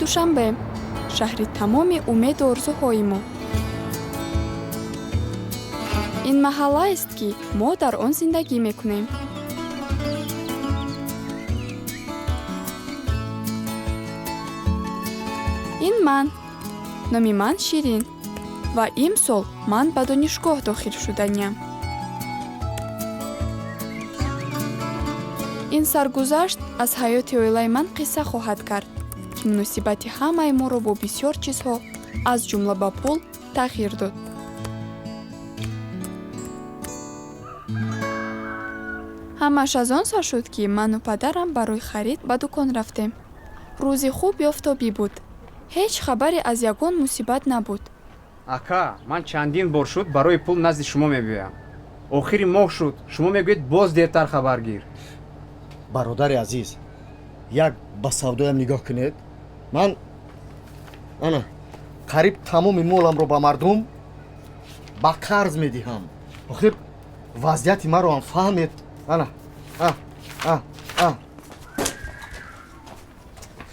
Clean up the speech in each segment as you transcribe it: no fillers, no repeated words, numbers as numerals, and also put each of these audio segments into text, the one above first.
Душанбе, шаҳри тамоми умеду орзуҳои мо. Ин маҳаллаест, ки мо дар он зиндагӣ мекунем. Ин ман. Номи ман Ширин ва имсол ман ба донишгоҳ дохил шуданиям. Ин саргузашт аз ҳаёти оилаи ман қисса хоҳад кард, ки муносибати ҳамаи моро бо бисёр чизҳо, аз ҷумла ба пул, тағйир дод. Ҳамааш аз он сар шуд, ки ману падарам барои харид ба дукон рафтем. Рӯзи хуби офтобӣ буд. Ҳеҷ хабаре аз ягон мусибат набуд. Ака, ман чандин бор шуд барои пул назди шумо мебиёям. Охири моҳ шуд, шумо мегӯед, боз дертар хабар гир. Бародари азиз, як ба савдоям нигоҳ кунед. Ман ана қариб тамоми моламро ба мардум ба қарз медиҳам. Охир вазъияти маро ҳам фаҳмед. Ана а а а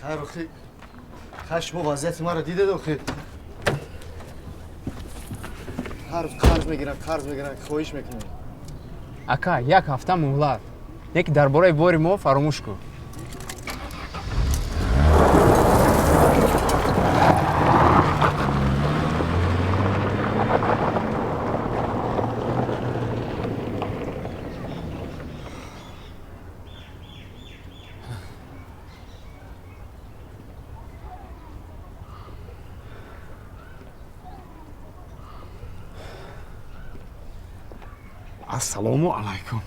хайр, охир хайр, шумо вазъияти маро дидед. Охир ҳар рӯз қарз мегиранд, қарз мегиранд, хоҳиш мекунанд. Ака, як ҳафта муҳлат, яке дар бораи бори мо фаромӯш кун. Ассалому алайкум.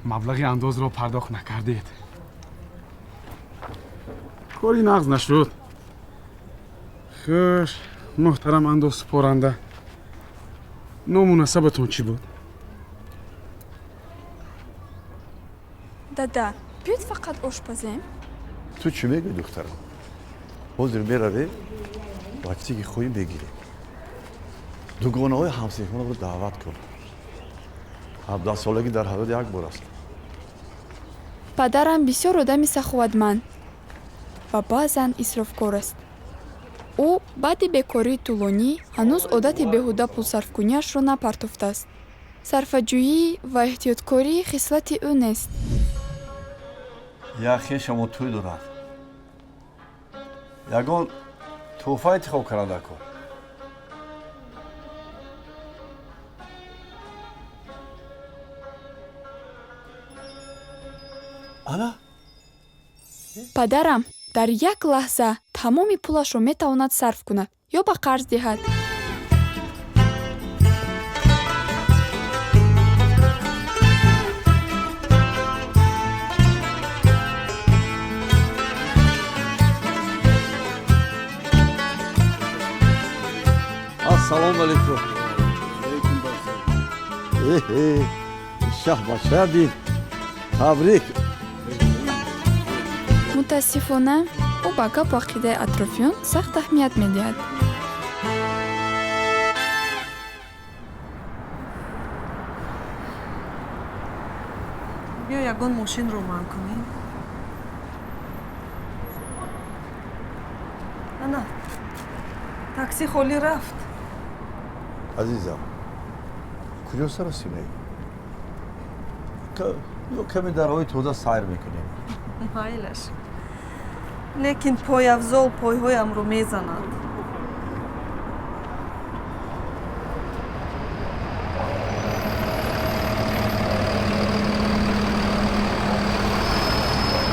Маблағи андозро пардохт накардед, кори нағз нашуд. Хуш, муҳтарам андозсупоранда, ному насабатон чӣ буд? Дада, биёед, фақат ош пазем. Ту чӣ мегӯӣ, духтарам? Ҳозир меравем ва чизе ки хоҳӣ мегирем. Дугонаҳои ҳамсинфонро даъват кун. 17-солагӣ дар ҳаёт як бор аст. Падарам бисёр одами саховатманд ва баъзан исрофкор аст. Ӯ баъди бекории тӯлонӣ ҳанӯз одати беҳуда пулсарфкуниашро напартофтааст. Сарфаҷӯӣ ва эҳтиёткорӣ хислати ӯ нест. Як хешамо тӯй дорад, ягон тӯҳфа интихоб карда кун. Ана. Падарам дар як лаҳза тамоми пулашро метавонад сарф кунад ё ба қарз диҳад. Ассалому алайкум. Эҳе, шаҳбача дид, табрик. Мутаассифона, ӯ ба гапу ақидаи атрофиён сахт аҳамият медиҳад. Биё, ягон мошинро манъ кунем. Ана такси холӣ рафт. Азизам, куҷо саросимаӣ? Ё каме дар ҳои тоза сайр мекунем. Майлаш, лекин пойафзол пойҳоямро мезанад.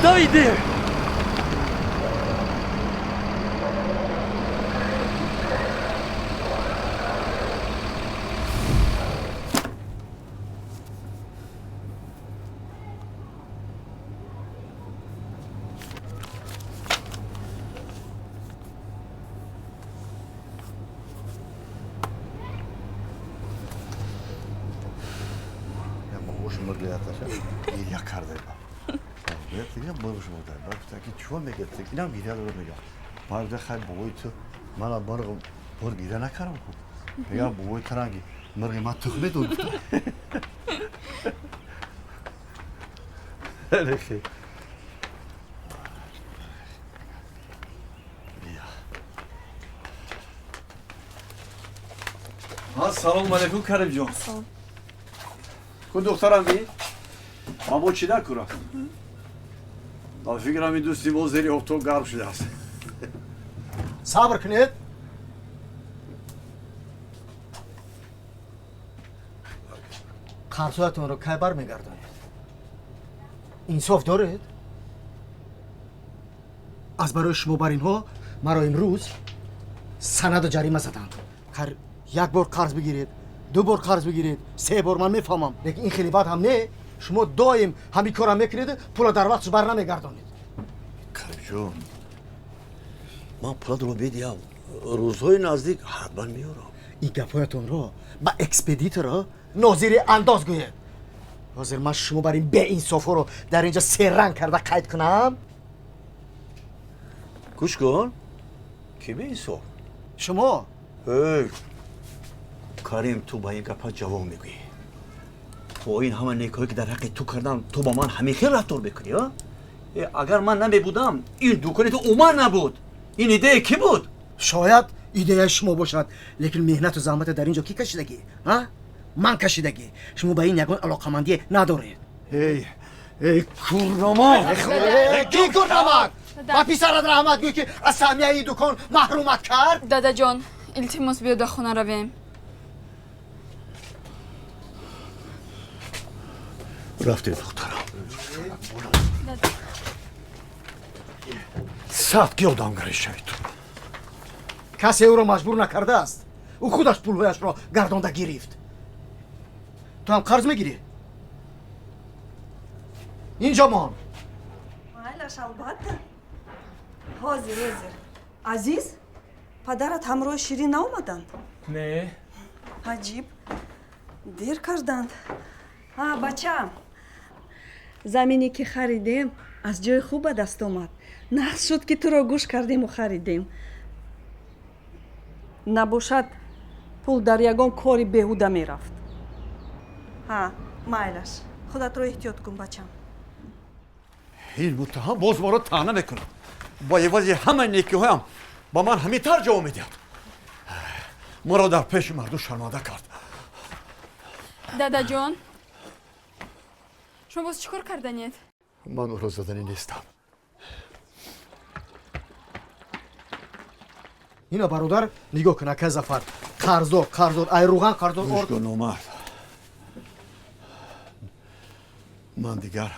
Давидем! Гиря карда, чико мегӯяд? Инам гиря дорад, мегӯям. Ман хай, бобои ту мана мурғ бор гиря накардам ку. Мегӯям, бобои таранги мурғи ман тухм медод. Хеле. Ассалому алайкум, Каримҷон. Ку духтарам би? Ман бо чӣ дар кура? Ба фикрам ин дӯсти мо зери офтоб гарм шудааст. Сабр кунед. Қарзҳоятонро кай бармегардонед? Инсоф доред? Аз барои шумо бар инҳо маро имрӯз санаду ҷарима заданд. Як бор қарз бигиред, ду бор қарз бигиред, се бор ман мефаҳмам, лекин ин хеле бад ҳам не. Шумо доим ҳамин корро мекунед, пулро дар вақташ бар намегардонед. Каримҷон, ман пулатро медиҳам, рӯзҳои наздик ҳатман меорам. Ин гапҳоятонро ба экспедиторо нозири андоз гӯед. Ҳозир ман шумо бар ин беинсофҳоро дар инҷо серранг карда қайд кунам. Гӯш кун, ки беинсоф? Шумо? Эй, Карим, ту ба ин гапа ҷавоб мегӯӣ. Бо ин ҳама некҳое ки дар ҳаққи ту кардам, ту ба ман ҳамин хел рафтор мекунӣ, а? Агар ман намебудам, ин дукони ту умуман набуд. Ин идея кӣ буд? Шояд идеяи шумо бошад, лекин меҳнату заҳмата дар ин ҷо кӣ кашидагӣ? А? Ман кашидагӣ. Шумо ба ин ягон алоқамандие надоред. Эй, эй, курнамак! Кӣ курнамак? Ба писарат раҳмат гӯй, ки аз саҳмияи дукон маҳрумат кард. Дадаҷон, илтимос, биё дар хона равем. Рафтем, духтарам. Сад ки одамгарӣ шавӣ ту. Касе ӯро маҷбур накардааст. Ӯ худаш пулҳояшро гардонда гирифт. Ту ҳам қарз мегирӣ? Инҷо мон. Майлаш, албатта. Ҳозир, ҳозир. Азиз, падарат ҳамроҳи Ширин наомаданд? Не. Аҷиб, дер карданд. А, бачаам, замине ки харидем аз ҷои хуб ба даст омад. Нағз шуд, ки туро гӯш кардему харидем. Набошад, пул дар ягон кори беҳуда мерафт. Ҳа, майлаш, худатро эҳтиёт кун, бачам. Ин муттаҳам боз маро таъна мекунад. Ба ивази ҳамаи некиҳоям ба ман ҳамин тавр ҷавоб медиҳад. Маро дар пеши мардум шарманда кард. Дадаҷон, шумо боз чӣ кор карданед? Ман ӯро заданӣ нестам. Ина бародар, нигоҳ кун, акай Зафар. Қарздор, қарздор, ай руған қарздор. Гӯш кун, номард. Ман дигар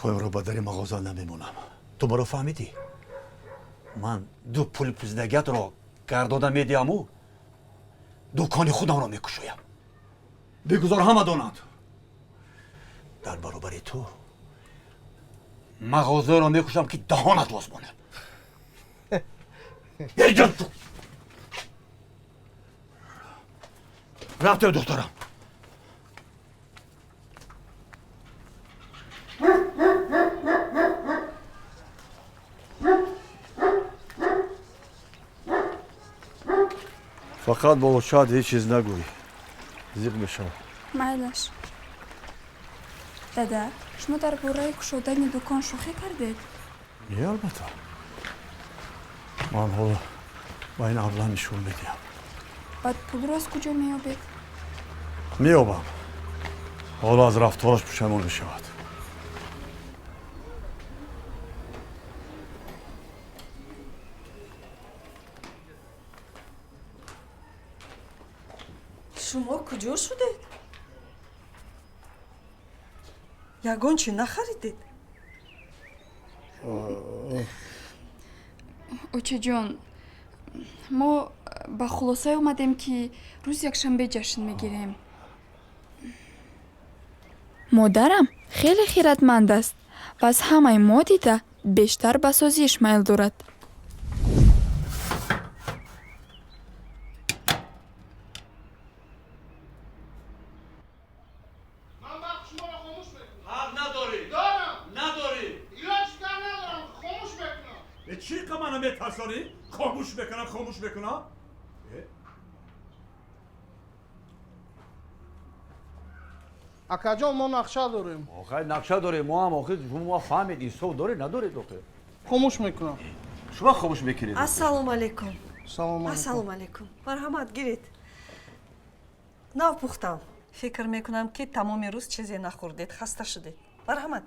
поямро ба дари мағоза намемонам. Ту маро фаҳмидӣ? Ман ду пули пузидагиятро гардода медиҳаму дукони худамро мекушоям. Бигузор ҳама донанд. Дар баробари ту мағозаро мекушам, ки даҳонат боз монад. Эй ҷон, ту рафтем, духтарам. Фақат бо очаат ҳеҷ чиз нагӯй, зиқ мешавам. Майлаш. Дада, шумо дар бораи кушодани дукон шӯхӣ кардед? Не, албатта. Ман ҳоло ба ин абла нишон медиҳам. Баъд пулро аз куҷо меёбед? Меёбам. Ҳоло аз рафтораш пушаймон мешавад. Шумо куҷо шудед? Ягон чӣ нахаридед? Очаҷон, мо ба хулосае омадем, ки рӯзи якшанбе ҷашн мегирем. Модарам хеле хиратманд аст ва аз ҳамаи мо дида бештар ба созиш майл дорад. Ҳақ надорӣ. Дорам. Надорӣ. Илоҷ кар надорам, хомӯш мекунам. Чӣ қа мана метарсонӣ? Хомӯш мекунам, хомӯш мекунам. Акаҷон, мо нақша дорем. Охир нақша дорем, мо ҳам охир шумо фаҳмед, инсоф доред, надоред охир. Хомӯш мекунам. Шумо хомӯш мекунед. Ассалому алайкум. Салом алайкум. Ассалому алайкум. Марҳамат, гиред. Нав пухтам. Фикр мекунам, ки тамоми рӯз чизе нахӯрдед, хаста шудед. Марҳамат.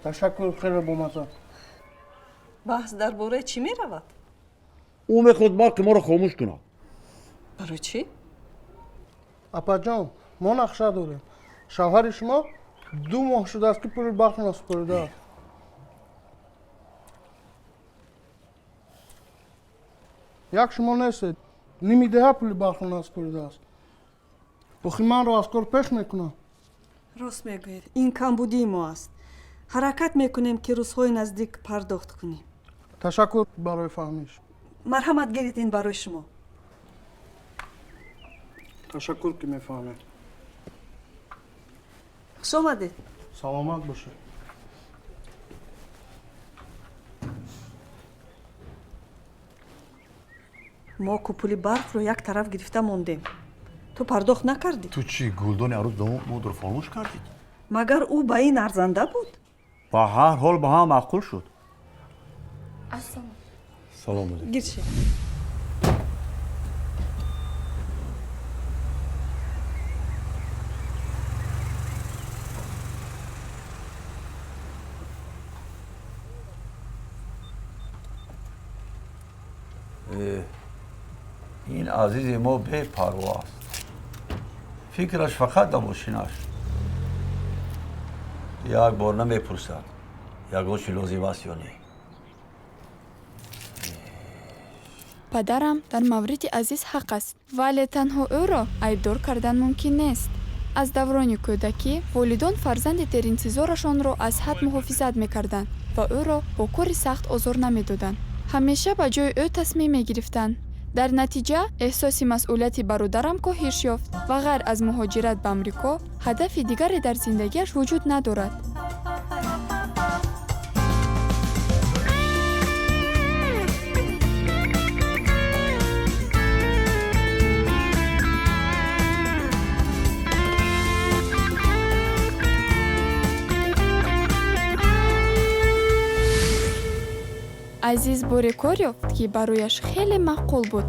Ташаккур, хеле бомазза. Баҳс дар бораи чӣ меравад? Ӯ мехоҳад барқи моро хомӯш кунад. Барои чӣ? Апаҷон, мо нақша дорем. Шавҳари шумо 2 моҳ шудааст, ки пули барқ насупоридааст. Як шумо нестед, ними деҳа пули барқро насупоридааст. Охи манро аз кор пеш мекунад. Рост мегӯед, ин камбудии мо аст. Ҳаракат мекунем, ки рӯзҳои наздик пардохт кунем. Ташаккур барои фаҳмиш. Марҳамат, гиред, ин барои шумо. Ташаккур, ки мефаҳмед. Хуш омадед. Саломат бошед. Мо ку пули барқро як тараф гирифта мондем. Ту пардохт накардӣ. Ту чӣ, гулдони арӯз домодро фаромӯш кардӣ? Магар ӯ ба ин арзанда буд? Ба ҳар ҳол ба ҳам маъқул шуд. Ассалом. Салом алейкум. Гирши. Ин азизи мо бепарво аст. Фикраш фақат дар мошинаш. Як бор намепурсад, ягон чи лозим аст ё не. Падарам дар мавриди Азиз ҳақ аст, вале танҳо ӯро айбдор кардан мумкин нест. Аз даврони кӯдакӣ волидон фарзанди деринтизорашонро аз ҳад муҳофизат мекарданд ва ӯро бо кори сахт озор намедоданд. Ҳамеша ба ҷои ӯ тасмим мегирифтанд. Дар натиҷа эҳсоси масъулияти бародарам коҳиш ёфт ва ғайр аз муҳоҷират ба Амрико ҳадафи дигаре дар зиндагиаш вуҷуд надорад. Азиз боре кор ёфт, ки барояш хеле маъқул буд.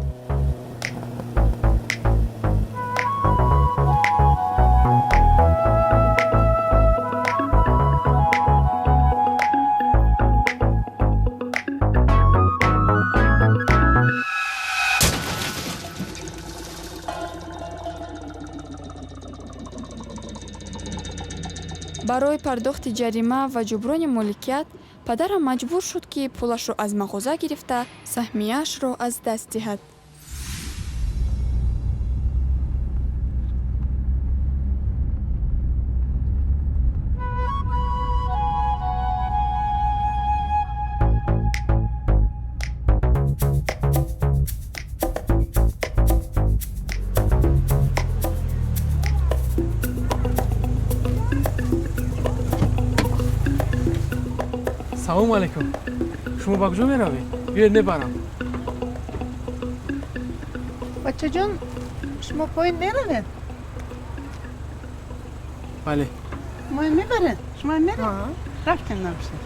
Барои пардохти ҷарима ва ҷуброни моликият падарам маҷбур шуд, ки пулашро аз мағоза гирифта саҳмияашро аз даст диҳад. Салому алейкум. Шумо ба куҷо меравед? Биёед, мебарам. Бачаҷон, шумо поин меравед? Бале. Моя мебаред? Шумо меравед? Рафтем, набошед.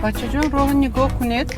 Бачаҷон, роҳро нигоҳ кунед.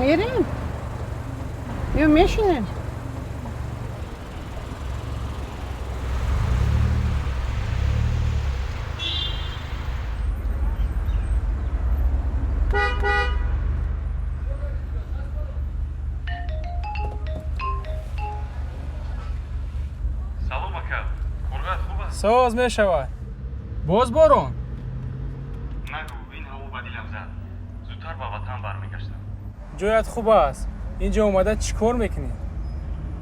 Мерем? Ё мешинем? Салом, ака, коргоҳат хуб аст? Соз мешавад. Боз борон? Нагӯ, ин ҳаво ба дилам зад, зудтар ба ватан бармегаштам. Ҷоят хуб аст. Инҷо омада чӣ кор мекунӣ?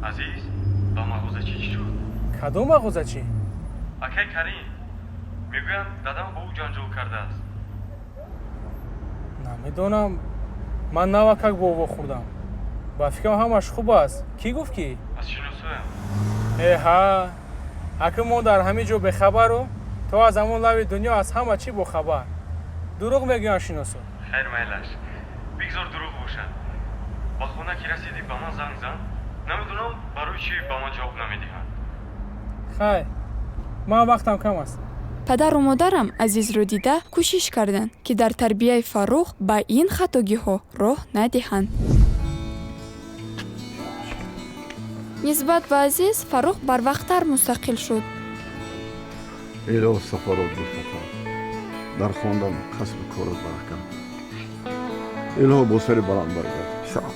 Азиз, ба мағозачӣ чӣ шуд? Кадом мағозачӣ? Акай Карим, мегӯянд, дадам бо ӯ ҷанҷол кардааст. Намедонам, ман навакак бо ӯ вохӯрдам, ба фикрам, ҳамаш хуб аст. Кӣ гуфт ки? Аз шиносоям. Эҳа, акн мо дар ҳамин ҷо бехабару то аз ҳамон лави дунё аз ҳама чӣ бохабар. Дурӯғ мегӯянд шиносо. Хайр, майлаш, бигзор дурӯғ бошад. Ба хона ки расидӣ, ба ман занг зан. Намедонам, барои чӣ ба ман ҷавоб намедиҳанд. Хайр, ман вақтам кам аст. Падару модарам Азизро дида кӯшиш карданд, ки дар тарбияи Фаррух ба ин хатогиҳо роҳ надиҳанд. Нисбат ба Азиз Фаррух барвақттар мустақил шуд. Илоҳ, сафарот бусафар, дар хондан, касбу корот баракат. Илоҳ, бо сари баланд баргард, писарам.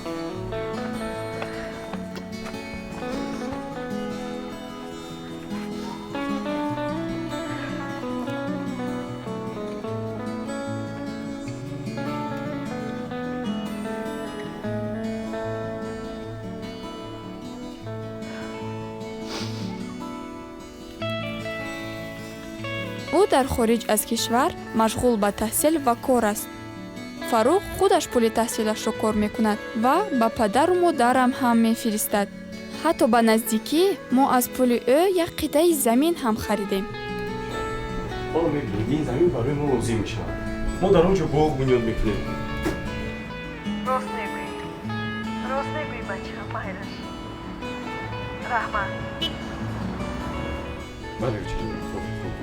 Ӯ дар хориҷ аз кишвар машғул ба таҳсил ва кор аст. Фаррух худаш пули таҳсилашро кор мекунад ва ба падару модарам ҳам мефиристад. Ҳатто ба наздикӣ мо аз пули ӯ як қитъаи замин ҳам харидем. Ҳоло мебинед, ин замин барои мо лозим мешавад. Мо дар он ҷо боғ бунёд мекунем. Рост мегӯӣ, рост мегӯӣ, бача, майлаш, раҳмат. Бале, очаҷон, хуб, хуб,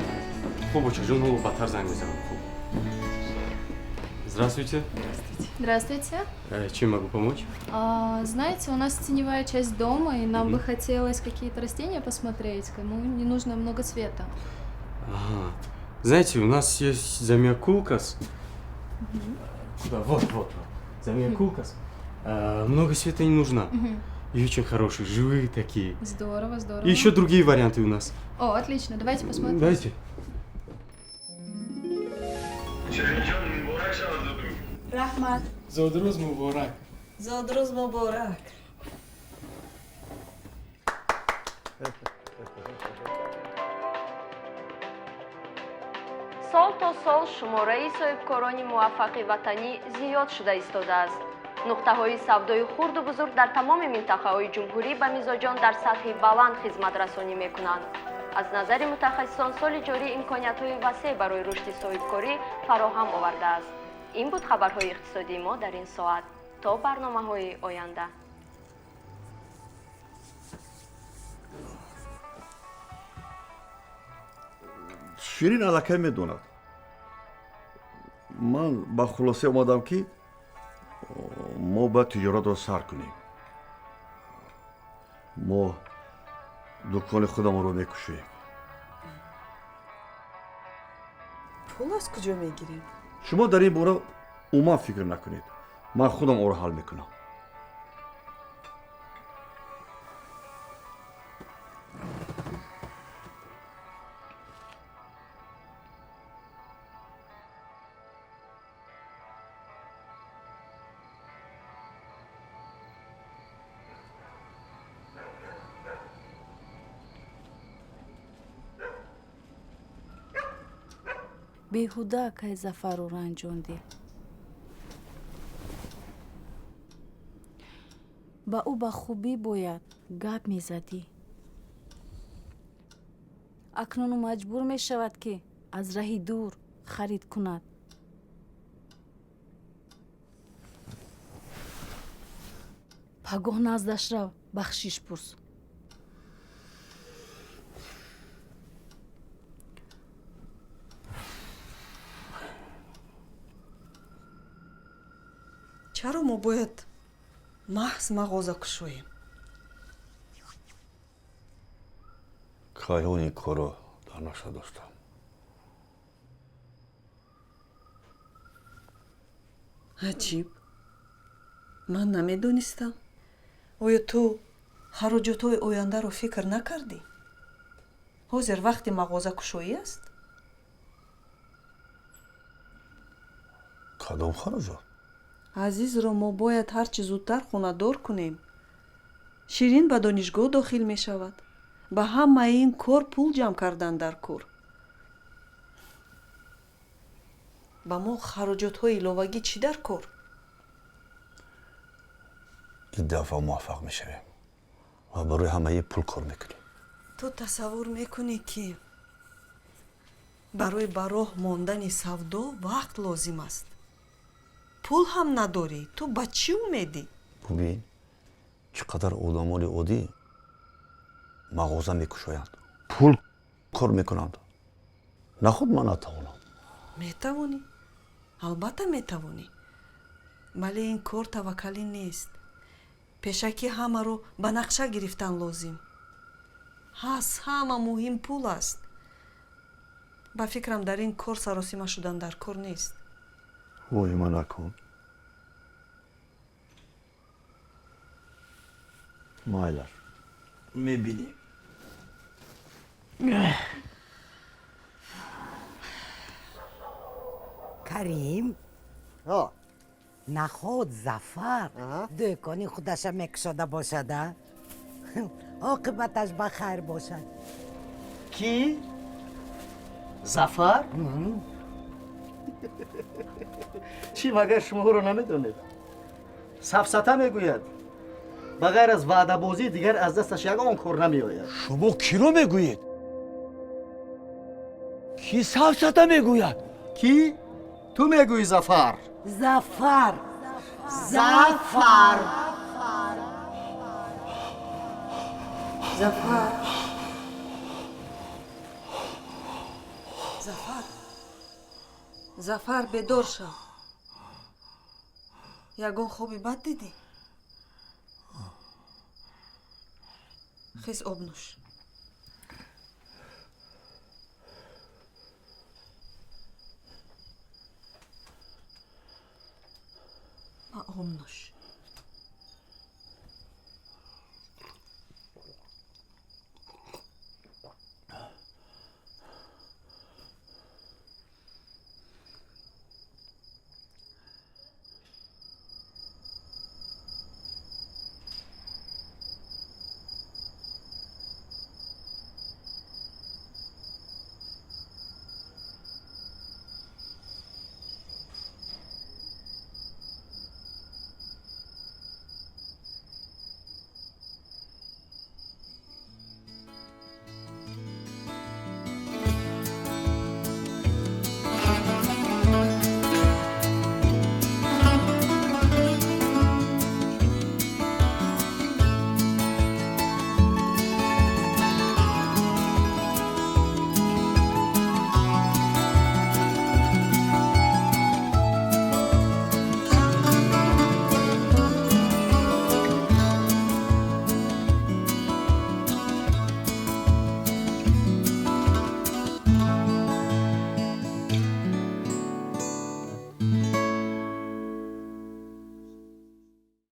хуб, очаҷон, ҳоло баъдтар занг мезанам, хуб. Здравствуйте. Здравствуйте. Чем могу помочь? А, знаете, у нас теневая часть дома, и нам бы хотелось какие-то растения посмотреть, кому не нужно много света. Ага. Знаете, у нас есть замиокулькас. Куда? Вот, вот, вот. Замиокулькас. Много света не нужно. Мгм. И очень хорошие, живые такие. Здорово, здорово. И еще другие варианты у нас. О, отлично, давайте посмотрим. Давайте. Раҳмат. Зодрӯз муборак! Зодрӯз муборак! Сол то сол шумораи соҳибкорони муваффақи ватанӣ зиёд шуда истодааст. Нуқтаҳои савдои хурду бузург дар тамоми минтақаҳои ҷумҳурӣ ба мизоҷон дар сатҳи баланд хизматрасонӣ мекунанд. Аз назари мутахассисон, соли ҷорӣ имкониятҳои васеъ барои рушди соҳибкорӣ фароҳам овардааст. Ин буд хабарҳои иқтисодии мо дар ин соат. То барномаҳои оянда. Ширин аллакай медонад. Ман ба хулоса омадам, ки мо бояд тиҷоратро сар кунем. Мо дукони худамонро мекушоем. Пул аз куҷо мегирем? Шумо дар ин бора умуман фикр накунед, ман худам онро ҳал мекунам. Беҳуда акай Зафарро ранҷондӣ. Ба ӯ ба хубӣ бояд гап мезадӣ. Акнун ӯ маҷбур мешавад, ки аз раҳи дур харид кунад. Пагоҳ наздаш рав, бахшиш пурс. Чаро мо бояд Маҳз мағоза кушоем. Кайҳон ин корро дар нақша доштам. Аҷиб, ман намедонистам. Оё ту хароҷотҳои ояндаро фикр накардӣ? Ҳозир вақти мағозакушоӣ аст? Кадом хароҷот? Азизро мо бояд ҳарчи зудтар хонадор кунем. Ширин ба донишгоҳ дохил мешавад. Ба ҳамаи ин кор пул ҷамъ кардан дар кор. Ба мо хароҷотҳои иловагӣ чӣ дар кор? Ин дафъа муваффақ мешавем ва барои ҳамаи пул кор мекунем. Ту тасаввур мекунӣ, ки барои ба роҳ мондани савдо вақт лозим аст. Пул ҳам надорӣ, ту ба чӣ умедӣ? Бубин, чӣ қадар одамони оддӣ мағоза мекушоянд, пул кор мекунанд. Нахуд ман натавонам? Метавонӣ, албатта метавонӣ, вале ин кор таваккалӣ нест. Пешакӣ ҳамаро ба нақша гирифтан лозим. Ҳас ҳама муҳим пул аст. Ба фикрам, дар ин кор саросима шудан дар кор нест. Воҳима накун. Майлаш, мебинем. Карим, наход Зафар дӯкони худаша мекушода бошада, оқибаташ ба хайр бошад. Ки? Зафар? Чӣ, магар шуморо намедонед? Сафсата мегӯяд. Ба ғайр аз ваъдабозӣ дигар аз дасташ ягон кор намеояд. Шумо киро мегӯед? Ки сафсата мегӯяд? Ки? Ту мегӯӣ, Зафар. Зафар, Зафар. Зафар, Зафар, Зафар, бедор шав. Ягон хоби бад дидӣ? Хез, об нӯш. Ма, об нӯш.